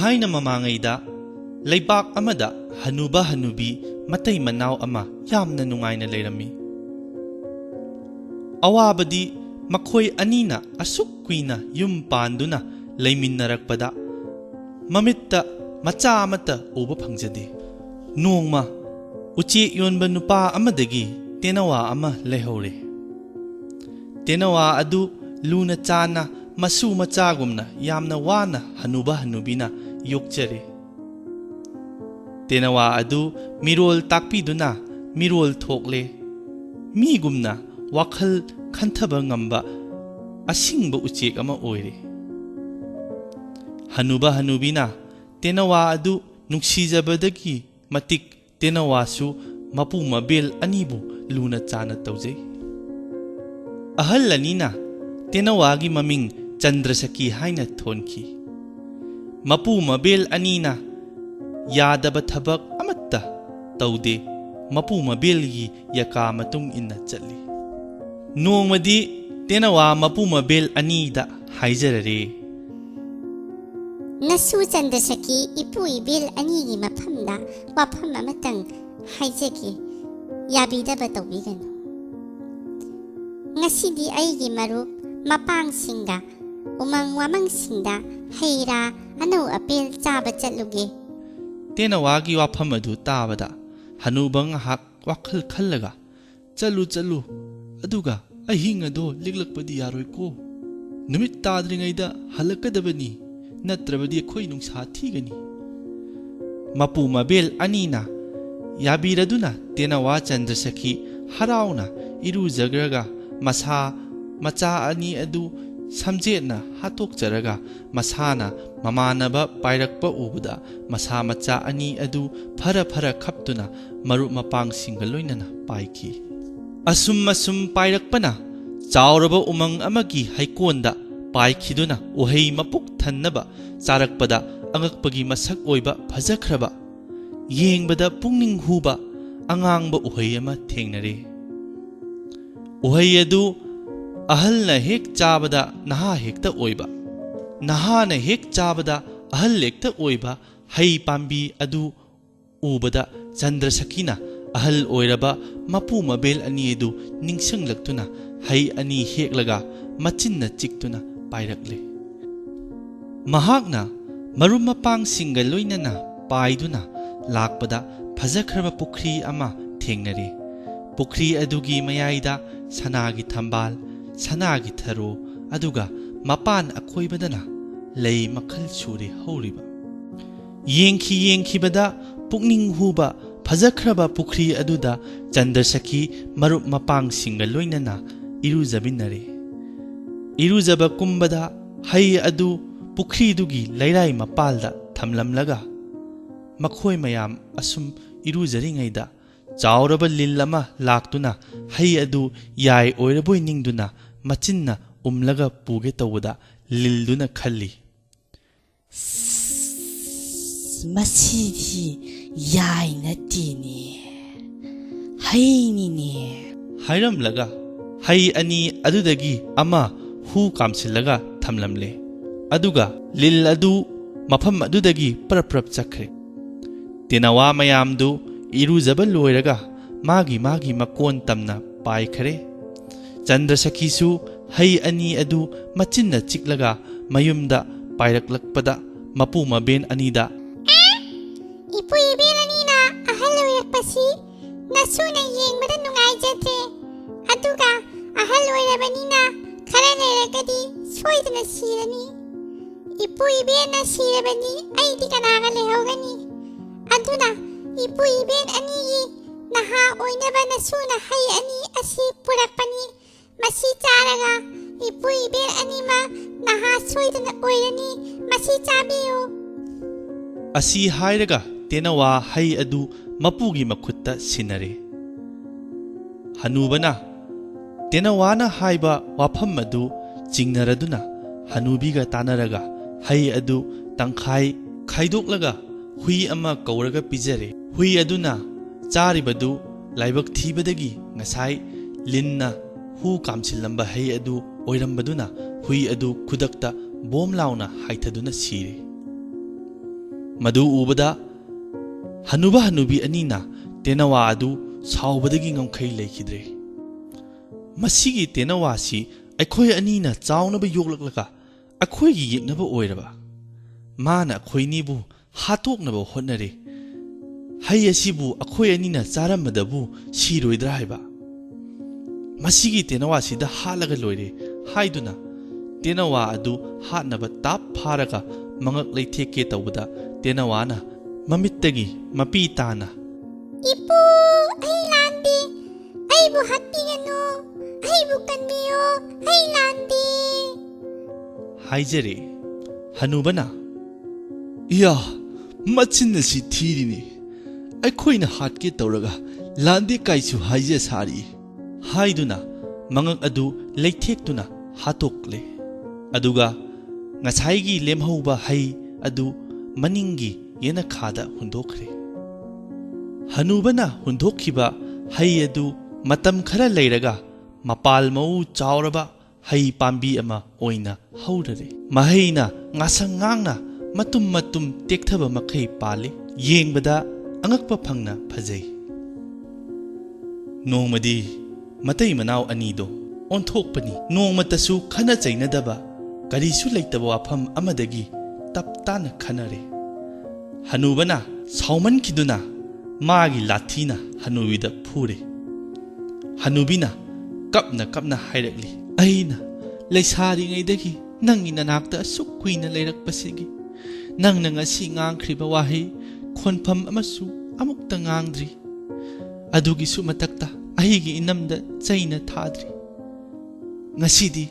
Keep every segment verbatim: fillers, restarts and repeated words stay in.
ꯊꯥꯏꯅ ꯃꯃꯥꯡꯉꯩꯗ ꯂꯩꯕꯥꯛ ꯑꯃꯗ ꯍꯅꯨꯕ ꯍꯅꯨꯕꯤ ꯃꯇꯩ ꯃꯅꯥꯎ ꯑꯃ ꯌꯥꯝꯅ ꯅꯨꯡꯉꯥꯏꯅ ꯂꯩꯔꯝꯃꯤ꯫ ꯑꯋꯥꯕꯗꯤ ꯃꯈꯣꯏ ꯑꯅꯤꯅ ꯑꯁꯨꯛ ꯀꯨꯏꯅ ꯌꯨꯝ ꯄꯥꯟꯗꯨꯅ ꯂꯩꯃꯤꯟꯅꯔꯛꯄꯗ ꯃꯃꯤꯠꯇ ꯃꯆꯥ ꯑꯃꯠꯇ ꯎꯕ ꯐꯪꯖꯗꯦ꯫ ꯅꯣꯡꯃ ꯎꯆꯦꯛ ꯌꯣꯟꯕ ꯅꯨꯄꯥ ꯑꯃꯗꯒꯤ ꯇꯦꯅꯋꯥ ꯑꯃ ꯂꯩꯍꯧꯔꯦ꯫ ꯇꯦꯅꯋꯥ ꯑꯗꯨ ꯂꯨꯅ ꯆꯥꯟꯅ ꯃꯁꯨ ꯃꯆꯥꯒꯨꯝꯅ ꯌꯥꯝꯅ ꯋꯥꯅ ꯍꯅꯨꯕ ꯍꯅꯨꯕꯤꯅ ꯌꯣꯛꯆꯔꯦ꯫ ꯇꯦꯅꯋꯥ ꯑꯗꯨ ꯃꯤꯔꯣꯜ ꯇꯥꯛꯄꯤꯗꯨꯅ ꯃꯤꯔꯣꯜ ꯊꯣꯛꯂꯦ꯫ ꯃꯤꯒꯨꯝꯅ ꯋꯥꯈꯜ ꯈꯟꯊꯕ ꯉꯝꯕ ꯑꯁꯤꯡꯕ ꯎꯆꯦꯛ ꯑꯃ ꯑꯣꯏꯔꯦ꯫ ꯍꯅꯨꯕ ꯍꯅꯨꯕꯤꯅ ꯇꯦꯅꯋꯥ ꯑꯗꯨ ꯅꯨꯡꯁꯤꯖꯕꯗꯒꯤ ꯃꯇꯤꯛ ꯇꯦꯅꯋꯥꯁꯨ ꯃꯄꯨ ꯃꯕꯦꯜ ꯑꯅꯤꯕꯨ ꯂꯨꯅ ꯆꯥꯟꯅ ꯇꯧꯖꯩ꯫ ꯑꯍꯜ ꯑꯅꯤꯅ ꯇꯦꯅꯋꯥꯒꯤ ꯃꯃꯤꯡ ꯆꯟꯗ꯭ꯔꯁꯀꯤ ꯍꯥꯏꯅ ꯊꯣꯟꯈꯤ꯫ ꯃꯄꯨ ꯃꯕꯦꯜ ꯑꯅꯤꯅ ꯌꯥꯗꯕ ꯊꯕꯛ ꯑꯃꯠꯇ ꯇꯧꯗꯦ꯫ ꯃꯄꯨ ꯃꯕꯦꯜꯒꯤ ꯌꯥꯀꯥ ꯃꯇꯨꯡ ꯏꯟꯅ ꯆꯠꯂꯤ꯫ ꯅꯣꯡꯃꯗꯤ ꯇꯦꯅꯋꯥ ꯃꯄꯨ ꯃꯕꯦꯜ ꯑꯅꯤꯗ ꯍꯥꯏꯖꯔꯔꯦ꯫ ꯅꯁꯨ ꯆꯟꯗ꯭ꯔꯁꯀꯤ ꯏꯄꯨ ꯏꯕꯦꯜ ꯑꯅꯤꯒꯤ ꯃꯐꯝꯗ ꯋꯥꯐꯝ ꯑꯃꯇꯪ ꯍꯥꯏꯖꯒꯦ, ꯌꯥꯕꯤꯗꯕ ꯇꯧꯕꯤꯒꯅꯨ꯫ ꯉꯁꯤꯗꯤ ꯑꯩꯒꯤ ꯃꯔꯨꯞ ꯃꯄꯥꯡꯁꯤꯡꯒ ꯎꯃꯪ ꯋꯥꯃꯪꯁꯤꯡꯗ ꯍꯩ ꯔꯥ ꯑꯅꯧ ꯑꯄꯦꯜ ꯆꯥꯕ ꯆꯠꯂꯨꯒꯦ꯫ ꯇꯦꯅꯋꯥꯒꯤ ꯋꯥꯐꯝ ꯑꯗꯨ ꯇꯥꯕꯗ ꯍꯅꯨꯕ ꯉꯥꯏꯍꯥꯛ ꯋꯥꯈꯜ ꯈꯜꯂꯒ, "ꯆꯠꯂꯨ, ꯆꯠꯂꯨ, ꯑꯗꯨꯒ ꯑꯍꯤꯡ ꯑꯗꯣ ꯂꯤꯛꯂꯛꯄꯗꯤ ꯌꯥꯔꯣꯏꯀꯣ꯫ ꯅꯨꯃꯤꯠ ꯇꯥꯗ꯭ꯔꯤꯉꯩꯗ ꯍꯜꯂꯛꯀꯗꯕꯅꯤ, ꯅꯠꯇ꯭ꯔꯕꯗꯤ ꯑꯩꯈꯣꯏ ꯅꯨꯡꯁꯥ ꯊꯤꯒꯅꯤ"꯫ ꯃꯄꯨ ꯃꯕꯦꯜ ꯑꯅꯤꯅ ꯌꯥꯕꯤꯔꯗꯨꯅ ꯇꯦꯅꯋꯥ ꯆꯟꯗ꯭ꯔꯁꯈꯤ ꯍꯔꯥꯎꯅ ꯏꯔꯨꯖꯈ꯭ꯔꯒ ꯃꯁꯥ ꯃꯆꯥ ꯑꯅꯤ ꯑꯗꯨ ꯁꯝꯖꯦꯠꯅ ꯍꯥꯠꯇꯣꯛꯆꯔꯒ ꯃꯁꯥꯅ ꯃꯃꯥꯟꯅꯕ ꯄꯥꯏꯔꯛꯄ ꯎꯕꯗ ꯃꯁꯥ ꯃꯆꯥ ꯑꯅꯤ ꯑꯗꯨ ꯐꯔ ꯐꯔ ꯈꯞꯇꯨꯅ ꯃꯔꯨꯞ ꯃꯄꯥꯡꯁꯤꯡꯒ ꯂꯣꯏꯅꯅ ꯄꯥꯏꯈꯤ꯫ ꯑꯁꯨꯝ ꯑꯁꯨꯝ ꯄꯥꯏꯔꯛꯄꯅ ꯆꯥꯎꯔꯕ ꯎꯃꯪ ꯑꯃꯒꯤ ꯍꯩꯀꯣꯟꯗ ꯄꯥꯏꯈꯤꯗꯨꯅ ꯎꯍꯩ ꯃꯄꯨꯛ ꯊꯟꯅꯕ ꯆꯥꯔꯛꯄꯗ ꯑꯉꯛꯄꯒꯤ ꯃꯁꯛ ꯑꯣꯏꯕ ꯐꯖꯈ꯭ꯔꯕ, ꯌꯦꯡꯕꯗ ꯄꯨꯛꯅꯤꯡ ꯍꯨꯕ ꯑꯉꯥꯡꯕ ꯎꯍꯩ ꯑꯃ ꯊꯦꯡꯅꯔꯦ꯫ ꯎꯍꯩ ꯑꯗꯨ ꯑꯍꯜꯅ ꯍꯦꯛ ꯆꯥꯕꯗ ꯅꯍꯥ ꯍꯦꯛꯇ ꯑꯣꯏꯕ, ꯅꯍꯥꯅ ꯍꯦꯛ ꯆꯥꯕꯗ ꯑꯍꯜ ꯍꯦꯛꯇ ꯑꯣꯏꯕ ꯍꯩ ꯄꯥꯝꯕꯤ ꯑꯗꯨ ꯎꯕꯗ ꯆꯟꯗ꯭ꯔꯁꯈꯤꯅ ꯑꯍꯜ ꯑꯣꯏꯔꯕ ꯃꯄꯨ ꯃꯕꯦꯟ ꯑꯅꯤ ꯑꯗꯨ ꯅꯤꯡꯁꯤꯡꯂꯛꯇꯨꯅ ꯍꯩ ꯑꯅꯤ ꯍꯦꯛꯂꯒ ꯃꯆꯤꯟꯅ ꯆꯤꯛꯇꯨꯅ ꯄꯥꯏꯔꯛꯂꯦ꯫ ꯃꯍꯥꯛꯅ ꯃꯔꯨꯞ ꯃꯄꯥꯡꯁꯤꯡꯒ ꯂꯣꯏꯅꯅ ꯄꯥꯏꯗꯨꯅ ꯂꯥꯛꯄꯗ ꯐꯖꯈ꯭ꯔꯕ ꯄꯨꯈ꯭ꯔꯤ ꯑꯃ ꯊꯦꯡꯅꯔꯦ꯫ ꯄꯨꯈ꯭ꯔꯤ ꯑꯗꯨꯒꯤ ꯃꯌꯥꯏꯗ ꯁꯅꯥꯒꯤ ꯊꯝꯕꯥꯜ, ꯁꯅꯥꯒꯤ ꯊꯔꯣ, ꯑꯗꯨꯒ ꯃꯄꯥꯟ ꯑꯀꯣꯏꯕꯗꯅ ꯂꯩ ꯃꯈꯜ ꯁꯨꯔꯦ ꯍꯧꯔꯤꯕ꯫ ꯌꯦꯡꯈꯤ ꯌꯦꯡꯈꯤꯕꯗ ꯄꯨꯛꯅꯤꯡ ꯍꯨꯕ ꯐꯖꯈ꯭ꯔꯕ ꯄꯨꯈ꯭ꯔꯤ ꯑꯗꯨꯗ ꯆꯟꯗ꯭ꯔꯁꯈꯤ ꯃꯔꯨꯞ ꯃꯄꯥꯡꯁꯤꯡꯒ ꯂꯣꯏꯅꯅ ꯏꯔꯨꯖꯃꯤꯟꯅꯔꯦ꯫ ꯏꯔꯨꯖꯕ ꯀꯨꯝꯕꯗ ꯍꯩ ꯑꯗꯨ ꯄꯨꯈ꯭ꯔꯤꯗꯨꯒꯤ ꯂꯩꯔꯥꯏ ꯃꯄꯥꯜꯗ ꯊꯝꯂꯝꯂꯒ ꯃꯈꯣꯏ ꯃꯌꯥꯝ ꯑꯁꯨꯝ ꯏꯔꯨꯖꯔꯤꯉꯩꯗ ꯆꯥꯎꯔꯕ ꯂꯤꯜ ꯑꯃ ꯂꯥꯛꯇꯨꯅ ꯍꯩ ꯑꯗꯨ ꯌꯥꯏ ꯑꯣꯏꯔꯕꯣꯏ ꯅꯤꯡꯗꯨꯅ ꯃꯆꯤꯟꯅ ꯎꯝꯂꯒ ꯄꯨꯒꯦ ꯇꯧꯕꯗ ꯂꯤꯜꯗꯨꯅ ꯈꯜꯂꯤ, "ꯃꯁꯤꯗꯤ ꯌꯥꯏ ꯅꯠꯇꯦꯅꯦ, ꯍꯩꯅꯤꯅꯦ" ꯍꯥꯏꯔꯝꯂꯒ ꯍꯩ ꯑꯅꯤ ꯑꯗꯨꯗꯒꯤ ꯑꯃ ꯍꯨ ꯀꯥꯝꯁꯤꯜꯂꯒ ꯊꯝꯂꯝꯂꯦ꯫ ꯑꯗꯨꯒ ꯂꯤꯜ ꯑꯗꯨ ꯃꯐꯝ ꯑꯗꯨꯗꯒꯤ ꯄꯔꯞ ꯄꯔꯞ ꯆꯠꯈ꯭ꯔꯦ꯫ ꯇꯦꯅꯋꯥ ꯃꯌꯥꯝꯗꯨ ꯏꯔꯨꯖꯕ ꯂꯣꯏꯔꯒ ꯃꯥꯒꯤ ꯃꯥꯒꯤ ꯃꯀꯣꯟ ꯇꯝꯅ ꯄꯥꯏꯈ꯭ꯔꯦ꯫ ꯆꯟꯗ꯭ꯔꯁꯈꯤꯁꯨ ꯍꯩ ꯑꯅꯤ ꯑꯗꯨ ꯃꯆꯤꯟꯅ ꯆꯤꯛꯂꯒ ꯃꯌꯨꯝꯗ ꯄꯥꯏꯔꯛꯂꯛꯄꯗ ꯃꯄꯨ ꯃꯕꯦꯟ ꯑꯅꯤꯗ, "ꯏꯄꯨ ꯏꯕꯦꯟ ꯑꯅꯤꯅ ꯑꯍꯜ ꯑꯣꯏꯔꯛꯄꯁꯤ ꯅꯁꯨꯅ ꯌꯦꯡꯕꯗ ꯅꯨꯡꯉꯥꯏꯖꯗ꯭ꯔꯦ꯫ ꯑꯗꯨꯒ ꯑꯍꯜ ꯑꯣꯏꯔꯕꯅꯤꯅ ꯈꯔ ꯂꯩꯔꯒꯗꯤ ꯁꯣꯏꯗꯅ ꯁꯤꯔꯅꯤ꯫ ꯏꯄꯨ ꯏꯕꯦꯟꯅ ꯁꯤꯔꯕꯗꯤ ꯑꯩꯗꯤ ꯀꯅꯥꯒ ꯂꯩꯍꯧꯒꯅꯤ? ꯑꯗꯨꯅ ꯏꯄꯨ ꯏꯕꯦꯟ ꯑꯅꯤꯒꯤ ꯅꯍꯥ ꯑꯣꯏꯅꯕ ꯅꯁꯨꯅ ꯍꯩ ꯑꯅꯤ ꯑꯁꯤ ꯄꯨꯔꯛꯄꯅꯤ꯫ ꯃꯁꯤ ꯆꯥꯔꯒ ꯏꯄꯨ ꯏꯕꯦꯟ ꯑꯅꯤꯃꯛ ꯅꯍꯥ ꯁꯣꯏꯗꯅ ꯑꯣꯏꯔꯅꯤ꯫ ꯃꯁꯤ ꯆꯥꯕꯤꯌꯨ"꯫ ꯑꯁꯤ ꯍꯥꯏꯔꯒ ꯇꯦꯅꯋꯥ ꯍꯩ ꯑꯗꯨ ꯃꯄꯨꯒꯤ ꯃꯈꯨꯠꯇ ꯁꯤꯟꯅꯔꯦ꯫ ꯍꯅꯨꯕꯅ ꯇꯦꯅꯋꯥꯅ ꯍꯥꯏꯕ ꯋꯥꯐꯝ ꯑꯗꯨ ꯆꯤꯡꯅꯔꯗꯨꯅ ꯍꯅꯨꯕꯤꯒ ꯇꯥꯟꯅꯔꯒ ꯍꯩ ꯑꯗꯨ ꯇꯪꯈꯥꯏ ꯈꯥꯏꯗꯣꯛꯂꯒ ꯍꯨꯏ ꯑꯃ ꯀꯧꯔꯒ ꯄꯤꯖꯔꯦ꯫ ꯍꯨꯏ ꯑꯗꯨꯅ ꯆꯥꯔꯤꯕꯗꯨ ꯂꯥꯏꯕꯛ ꯊꯤꯕꯗꯒꯤ ꯉꯁꯥꯏ ꯂꯤꯟꯅ ꯍꯨ ꯀꯥꯝꯁꯤꯜꯂꯝꯕ ꯍꯩ ꯑꯗꯨ ꯑꯣꯏꯔꯝꯕꯗꯨꯅ ꯍꯨꯏ ꯑꯗꯨ ꯈꯨꯗꯛꯇ ꯕꯣꯝ ꯂꯥꯎꯅ ꯍꯥꯏꯊꯗꯨꯅ ꯁꯤꯔꯦ꯫ ꯃꯗꯨ ꯎꯕꯗ ꯍꯅꯨꯕ ꯍꯅꯨꯕꯤ ꯑꯅꯤꯅ ꯇꯦꯅꯋꯥ ꯑꯗꯨ ꯁꯥꯎꯕꯗꯒꯤ ꯉꯝꯈꯩ ꯂꯩꯈꯤꯗ꯭ꯔꯦ꯫ "ꯃꯁꯤꯒꯤ ꯇꯦꯅꯋꯥꯁꯤ ꯑꯩꯈꯣꯏ ꯑꯅꯤꯅ ꯆꯥꯎꯅꯕ ꯌꯣꯛꯂꯛꯂꯒ ꯑꯩꯈꯣꯏꯒꯤ ꯌꯦꯛꯅꯕ ꯑꯣꯏꯔꯕ? ꯃꯥꯅ ꯑꯩꯈꯣꯏꯅꯤꯕꯨ ꯍꯥꯠꯇꯣꯛꯅꯕ ꯍꯣꯠꯅꯔꯦ꯫ ꯍꯩ ꯑꯁꯤꯕꯨ ꯑꯩꯈꯣꯏ ꯑꯅꯤꯅ ꯆꯥꯔꯝꯕꯗꯕꯨ ꯁꯤꯔꯣꯏꯗ꯭ꯔꯥ ꯍꯥꯏꯕ? ꯃꯁꯤꯒꯤ ꯇꯦꯅꯋꯥꯁꯤꯗ ꯍꯥꯠꯂꯒ ꯂꯣꯏꯔꯦ" ꯍꯥꯏꯗꯨꯅ ꯇꯦꯅꯋꯥ ꯑꯗꯨ ꯍꯥꯠꯅꯕ ꯇꯥꯞ ꯐꯥꯔꯒ ꯃꯉꯛ ꯂꯩꯊꯦꯛꯀꯦ ꯇꯧꯕꯗ, ꯇꯦꯅꯋꯥꯅ ꯃꯃꯤꯠꯇꯒꯤ ꯃꯄꯤ ꯇꯥꯅ, "ꯏꯄꯨ, ꯑꯩ ꯂꯥꯟꯗꯦ꯫ ꯑꯩꯕꯨ ꯍꯥꯠꯄꯤꯒꯅꯨ꯫ ꯑꯩꯕꯨ ꯀꯟꯕꯤꯌꯨ꯫ ꯑꯩ ꯂꯥꯟꯗꯦ" ꯍꯥꯏꯖꯔꯦ꯫ ꯍꯅꯨꯕꯅ, "ꯏꯌꯥ, ꯃꯆꯤꯟ ꯑꯁꯤ ꯊꯤꯔꯤꯅꯤ꯫ ꯑꯩꯈꯣꯏꯅ ꯍꯥꯠꯀꯦ ꯇꯧꯔꯒ ꯂꯥꯟꯗꯦ ꯀꯥꯏꯁꯨ ꯍꯥꯏꯖ ꯁꯥꯔꯤ" ꯍꯥꯏꯗꯨꯅ ꯃꯉꯛ ꯑꯗꯨ ꯂꯩꯊꯦꯛꯇꯨꯅ ꯍꯥꯠꯇꯣꯛꯂꯦ꯫ ꯑꯗꯨꯒ ꯉꯁꯥꯏꯒꯤ ꯂꯦꯝꯍꯧꯕ ꯍꯩ ꯑꯗꯨ ꯃꯅꯤꯡꯒꯤ ꯌꯦꯅꯈꯥꯗ ꯍꯨꯟꯗꯣꯛꯈ꯭ꯔꯦ꯫ ꯍꯅꯨꯕꯅ ꯍꯨꯟꯗꯣꯛꯈꯤꯕ ꯍꯩ ꯑꯗꯨ ꯃꯇꯝ ꯈꯔ ꯂꯩꯔꯒ ꯃꯄꯥꯜ ꯃꯎ ꯆꯥꯎꯔꯕ ꯍꯩ ꯄꯥꯝꯕꯤ ꯑꯃ ꯑꯣꯏꯅ ꯍꯧꯔꯔꯦ꯫ ꯃꯍꯩꯅ ꯉꯥꯁꯪ ꯉꯥꯡꯅ ꯃꯇꯨꯝ ꯃꯇꯨꯝ ꯇꯦꯛꯊꯕ ꯃꯈꯩ ꯄꯥꯜꯂꯤ꯫ ꯌꯦꯡꯕꯗ ꯑꯉꯛꯄ ꯐꯪꯅ ꯐꯖꯩ꯫ ꯅꯣꯡꯃꯗꯤ ꯃꯇꯩ ꯃꯅꯥꯎ ꯑꯅꯤꯗꯣ ꯑꯣꯟꯊꯣꯛꯄꯅꯤ꯫ ꯅꯣꯡꯃꯇꯁꯨ ꯈꯠꯅ ꯆꯩꯅꯗꯕ, ꯀꯔꯤꯁꯨ ꯂꯩꯇꯕ ꯋꯥꯐꯝ ꯑꯃꯗꯒꯤ ꯇꯞ ꯇꯥꯅ ꯈꯠꯅꯔꯦ꯫ ꯍꯅꯨꯕꯅ ꯁꯥꯎꯃꯟꯈꯤꯗꯨꯅ ꯃꯥꯒꯤ ꯂꯥꯊꯤꯅ ꯍꯅꯨꯕꯤꯗ ꯐꯨꯔꯦ꯫ ꯍꯅꯨꯕꯤꯅ ꯀꯞꯅ ꯀꯞꯅ ꯍꯥꯏꯔꯛꯂꯤ, "ꯑꯩꯅ ꯂꯩꯁꯥꯔꯤꯉꯩꯗꯒꯤ ꯅꯪꯒꯤ ꯅꯅꯥꯛꯇ ꯑꯁꯨꯛ ꯀꯨꯏꯅ ꯂꯩꯔꯛꯄꯁꯤꯒꯤ ꯅꯪꯅ ꯉꯁꯤ ꯉꯥꯡꯈ꯭ꯔꯤꯕ ꯋꯥꯍꯩ ꯈꯣꯟꯐꯝ ꯑꯃꯁꯨ ꯑꯃꯨꯛꯇ ꯉꯥꯡꯗ꯭ꯔꯤ꯫ ꯑꯗꯨꯒꯤꯁꯨ ꯃꯊꯛꯇ ꯑꯩꯒꯤ ꯏꯅꯝꯗ ꯆꯩꯅ ꯊꯥꯗ꯭ꯔꯤ꯫ ꯉꯁꯤꯗꯤ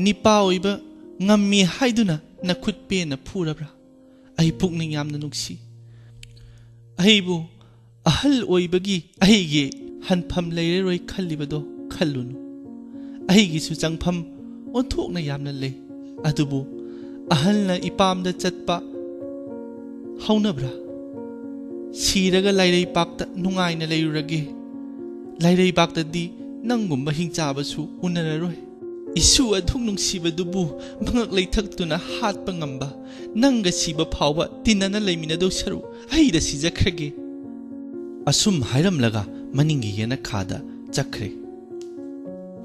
ꯅꯤꯄꯥ ꯑꯣꯏꯕ ꯉꯝꯃꯤ ꯍꯥꯏꯗꯨꯅ ꯅꯈꯨꯠ ꯄꯦꯟꯅ ꯐꯨꯔꯕ꯭ꯔꯥ? ꯑꯩ ꯄꯨꯛꯅꯤꯡ ꯌꯥꯝꯅ ꯅꯨꯡꯁꯤ꯫ ꯑꯩꯕꯨ ꯑꯍꯜ ꯑꯣꯏꯕꯒꯤ ꯑꯩꯒꯤ ꯍꯟꯐꯝ ꯂꯩꯔꯔꯣꯏ ꯈꯜꯂꯤꯕꯗꯣ ꯈꯜꯂꯨꯅꯨ꯫ ꯑꯩꯒꯤꯁꯨ ꯆꯪꯐꯝ ꯑꯣꯟꯊꯣꯛꯅ ꯌꯥꯝꯅ ꯂꯩ꯫ ꯑꯗꯨꯕꯨ ꯑꯍꯜꯅ ꯏꯄꯥꯝꯗ ꯆꯠꯄ ꯍꯧꯅꯕ꯭ꯔꯥ? ꯁꯤꯔꯒ ꯂꯥꯏꯔꯩꯄꯥꯛꯇ ꯅꯨꯡꯉꯥꯏꯅ ꯂꯩꯔꯨꯔꯒꯦ꯫ ꯂꯥꯏꯔꯩꯄꯥꯛꯇꯗꯤ ꯅꯪꯒꯨꯝꯕ ꯍꯤꯡꯆꯥꯕꯁꯨ ꯎꯅꯔꯔꯣꯏ" "ꯏꯁꯨ ꯑꯗꯨꯛ ꯅꯨꯡꯁꯤꯕꯗꯨꯕꯨ ꯃꯉꯛ ꯂꯩꯊꯛꯇꯨꯅ ꯍꯥꯠꯄ ꯉꯝꯕ, ꯅꯪꯒ ꯁꯤꯕ ꯐꯥꯎꯕ ꯇꯤꯟꯅꯅ ꯂꯩꯃꯤꯟꯅꯗꯧ ꯁꯔꯨꯛ ꯑꯩꯗ ꯁꯤꯖꯈ꯭ꯔꯒꯦ"꯫ ꯑꯁꯨꯝ ꯍꯥꯏꯔꯝꯂꯒ ꯃꯅꯤꯡꯒꯤ ꯌꯦꯅꯈꯥꯗ ꯆꯠꯈ꯭ꯔꯦ꯫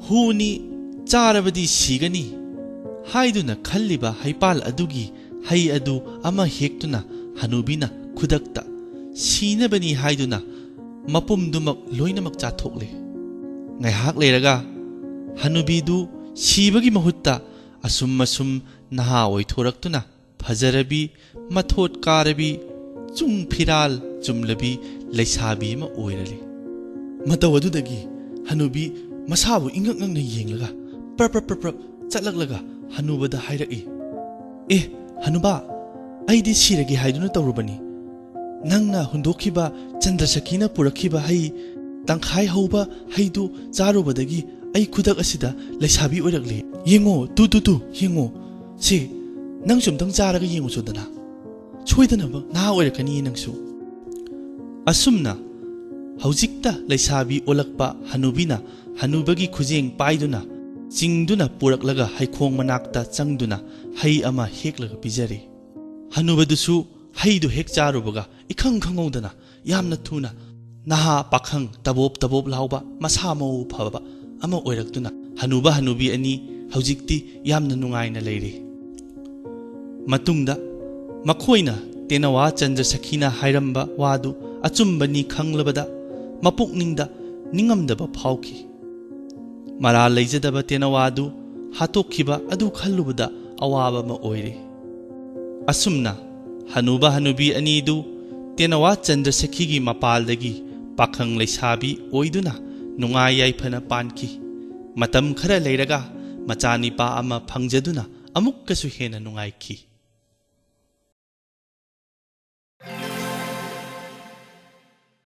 "ꯍꯨꯅꯤ, ꯆꯥꯔꯕꯗꯤ ꯁꯤꯒꯅꯤ" ꯍꯥꯏꯗꯨꯅ ꯈꯜꯂꯤꯕ ꯍꯩꯄꯥꯜ ꯑꯗꯨꯒꯤ ꯍꯩ ꯑꯗꯨ ꯑꯃ ꯍꯦꯛꯇꯨꯅ ꯍꯅꯨꯕꯤꯅ ꯈꯨꯗꯛꯇ ꯁꯤꯅꯕꯅꯤ ꯍꯥꯏꯗꯨꯅ ꯃꯄꯨꯝꯗꯨꯃꯛ ꯂꯣꯏꯅꯃꯛ ꯆꯥꯊꯣꯛꯂꯦ꯫ ꯉꯥꯏꯍꯥꯛ ꯂꯩꯔꯒ ꯍꯅꯨꯕꯤꯗꯨ ꯁꯤꯕꯒꯤ ꯃꯍꯨꯠꯇ ꯑꯁꯨꯝ ꯑꯁꯨꯝ ꯅꯍꯥ ꯑꯣꯏꯊꯣꯔꯛꯇꯨꯅ ꯐꯖꯔꯕꯤ, ꯃꯊꯣꯠ ꯀꯥꯔꯕꯤ, ꯆꯨꯡ ꯐꯤꯔꯥꯜ ꯆꯨꯝꯂꯕꯤ ꯂꯩꯁꯥꯕꯤ ꯑꯃ ꯑꯣꯏꯔꯔꯦ꯫ ꯃꯇꯧ ꯑꯗꯨꯗꯒꯤ ꯍꯅꯨꯕꯤ ꯃꯁꯥꯕꯨ ꯏꯉꯛ ꯉꯛꯅ ꯌꯦꯡꯂꯒ ꯄ꯭ꯔꯞ ꯄ꯭ꯔꯞ ꯄ꯭ꯔꯞ ꯄ꯭ꯔꯞ ꯆꯠꯂꯛꯂꯒ ꯍꯅꯨꯕꯗ ꯍꯥꯏꯔꯛꯏ, "ꯑꯦ, ꯍꯅꯨꯕꯥ, ꯑꯩꯗꯤ ꯁꯤꯔꯒꯦ ꯍꯥꯏꯗꯨꯅ ꯇꯧꯔꯨꯕꯅꯤ꯫ ꯅꯪꯅ ꯍꯨꯟꯗꯣꯛꯈꯤꯕ ꯆꯟꯗ꯭ꯔꯁꯈꯤꯅ ꯄꯨꯔꯛꯈꯤꯕ ꯍꯩ ꯇꯪꯈꯥꯏ ꯍꯧꯕ ꯍꯩꯗꯨ ꯆꯥꯔꯨꯕꯗꯒꯤ ꯑꯩ ꯈꯨꯗꯛ ꯑꯁꯤꯗ ꯂꯩꯁꯥꯕꯤ ꯑꯣꯏꯔꯛꯂꯦ꯫ ꯌꯦꯡꯉꯣ, ꯇꯨ, ꯇꯨ, ꯇꯨ, ꯌꯦꯡꯉꯣ꯫ ꯁꯦ, ꯅꯪꯁꯨ ꯑꯝꯇꯪ ꯆꯥꯔꯒ ꯌꯦꯡꯉꯨꯆꯣꯗꯅ꯫ ꯁꯣꯏꯗꯅꯕ ꯅꯍꯥ ꯑꯣꯏꯔꯛꯀꯅꯤꯌꯦ ꯅꯪꯁꯨ"꯫ ꯑꯁꯨꯝꯅ ꯍꯧꯖꯤꯛꯇ ꯂꯩꯁꯥꯕꯤ ꯑꯣꯜꯂꯛꯄ ꯍꯅꯨꯕꯤꯅ ꯍꯅꯨꯕꯒꯤ ꯈꯨꯖꯦꯡ ꯄꯥꯏꯗꯨꯅ ꯆꯤꯡꯗꯨꯅ ꯄꯨꯔꯛꯂꯒ ꯍꯩꯈꯣꯡ ꯃꯅꯥꯛꯇ ꯆꯪꯗꯨꯅ ꯍꯩ ꯑꯃ ꯍꯦꯛꯂꯒ ꯄꯤꯖꯔꯦ꯫ ꯍꯅꯨꯕꯗꯨꯁꯨ ꯍꯩꯗꯨ ꯍꯦꯛ ꯆꯥꯔꯨꯕꯒ ꯏꯈꯪ ꯈꯪꯍꯧꯗꯅ ꯌꯥꯝꯅ ꯊꯨꯅ ꯅꯍꯥ ꯄꯥꯈꯪ ꯇꯕꯣꯞ ꯇꯕꯣꯞ ꯂꯥꯎꯕ ꯃꯁꯥ ꯃꯎ ꯐꯕ ꯑꯃ ꯑꯣꯏꯔꯛꯇꯨꯅ ꯍꯅꯨꯕ ꯍꯅꯨꯕꯤ ꯑꯅꯤ ꯍꯧꯖꯤꯛꯇꯤ ꯌꯥꯝꯅ ꯅꯨꯡꯉꯥꯏꯅ ꯂꯩꯔꯤ꯫ ꯃꯇꯨꯡꯗ ꯃꯈꯣꯏꯅ ꯇꯦꯅꯋꯥ ꯆꯟꯗ꯭ꯔꯁꯈꯤꯅ ꯍꯥꯏꯔꯝꯕ ꯋꯥꯗꯨ ꯑꯆꯨꯝꯕꯅꯤ ꯈꯪꯂꯕꯗ ꯃꯄꯨꯛꯅꯤꯡꯗ ꯅꯤꯡꯉꯝꯗꯕ ꯐꯥꯎꯈꯤ꯫ ꯃꯔꯥꯜ ꯂꯩꯖꯗꯕ ꯇꯦꯅꯋꯥꯗꯨ ꯍꯥꯠꯇꯣꯛꯈꯤꯕ ꯑꯗꯨ ꯈꯜꯂꯨꯕꯗ ꯑꯋꯥꯕ ꯑꯃ ꯑꯣꯏꯔꯦ꯫ ꯑꯁꯨꯝꯅ ꯍꯅꯨꯕ ꯍꯅꯨꯕꯤ ꯑꯅꯤꯗꯨ ꯇꯦꯅꯋꯥ ꯆꯟꯗ꯭ꯔꯁꯈꯤꯒꯤ ꯃꯄꯥꯜꯗꯒꯤ ꯄꯥꯈꯪ ꯂꯩꯁꯥꯕꯤ ꯑꯣꯏꯗꯨꯅ ꯅꯨꯡꯉꯥꯏ ꯌꯥꯏꯐꯅ ꯄꯥꯟꯈꯤ꯫ ꯃꯇꯝ ꯈꯔ ꯂꯩꯔꯒ ꯃꯆꯥꯅꯤꯄꯥ ꯑꯃ ꯐꯪꯖꯗꯨꯅ ꯑꯃꯨꯛꯀꯁꯨ ꯍꯦꯟꯅ ꯅꯨꯡꯉꯥꯏꯈꯤ꯫